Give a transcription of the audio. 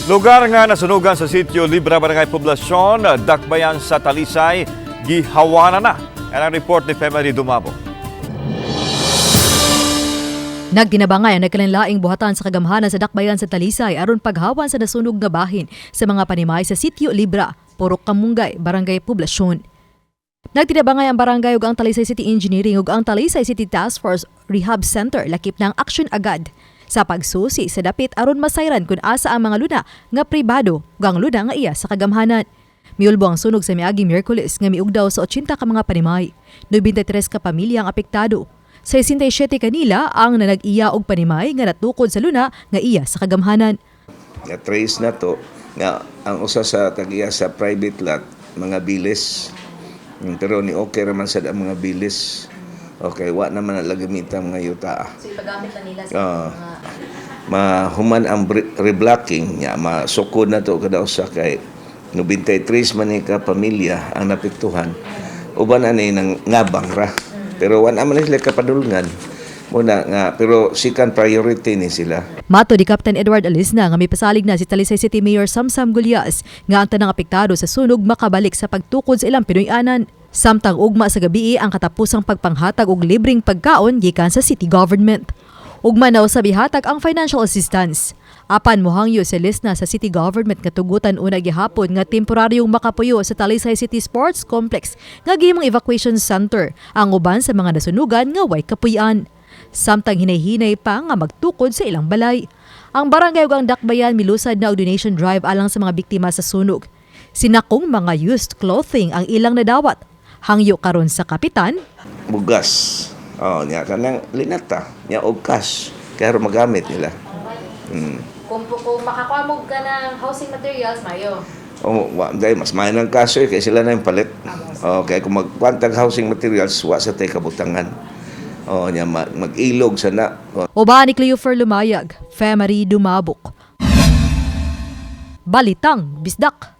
Lugar nga nasunugan sa sitio Libra, Barangay Poblacion, Dakbayan sa Talisay, gihawanan na. Yan ang report ni Femary Dumabo. Nagtinabangay ang nagkalanlaing buhatan sa kagamhanan sa Dakbayan sa Talisay aron paghawan sa nasunog nga bahin sa mga panimay sa Sitio Libra, Purok Kamunggay, Barangay Poblacion. Nagtinabangay ang barangay ug ang Talisay City Engineering ug ang Talisay City Task Force Rehab Center lakip ng Aksyon Agad sa pagsusi sa dapit aron masayran kung asa ang mga luna nga pribado ug ang luna nga iya sa kagamhanan. Miulbo ang sunog sa miaging Miyerkules nga miugdaw sa 80 ka mga panimay. 93 ka pamilya ang apektado. 67 kanila ang nanag-iya og panimay nga natukod sa luna nga iya sa kagamhanan. Nga trace na to nga ang usa sa tagiya sa private lot mga bilis. Pero ni okay raman sad ang mga bilis. Okay, wa naman na gamitan mga yuta. So ipagamit na nila sa Mahuman ang reblocking nya, masukod na to kada usa kay 93 man ni ka pamilya ang napiktuhan. Uban ani nang ngabang ra. Pero wa naman sila kapadulngan. Muna nga pero second priority ni sila. Mato ni Captain Edward Alisna nga mipasalig na si Talisay City Mayor Samsam Gullas nga ang tanang apektado sa sunog makabalik sa pagtukod sa ilang Pinoy-anan. Samtang ugma sa gabii ang katapusang pagpanghatag og libreng pagkaon gikan sa city government. Ugma na usab ihatag ang financial assistance. Apan mohangyo si Alisna sa city government nga tugutan una gihapon nga temporaryong makapuyo sa Talisay City Sports Complex nga gihimong evacuation center ang uban sa mga nasunugan nga way kapuy-an. Samtang hinay-hinay pa nga magtukod sa ilang balay. Ang barangay ug ang dakbayan milusad na og donation drive alang sa mga biktima sa sunog. Sinakong mga used clothing ang ilang nadawat. Hangyo karon sa kapitan Bugas. Oh, nya kanang linata, nya og cash kaya magamit nila. Kung makakuha mo ka ng housing materials, mayo. Oh, wa dai mas may ng cash eh, kay sila na yung palit. Okay, kung magkwantag housing materials, wa sa tay kabutangan. Oh, nya mag-ilog sana. Oh, Uban ni Cleofer Lumayag, Femary Dumabok. Balitang Bisdak.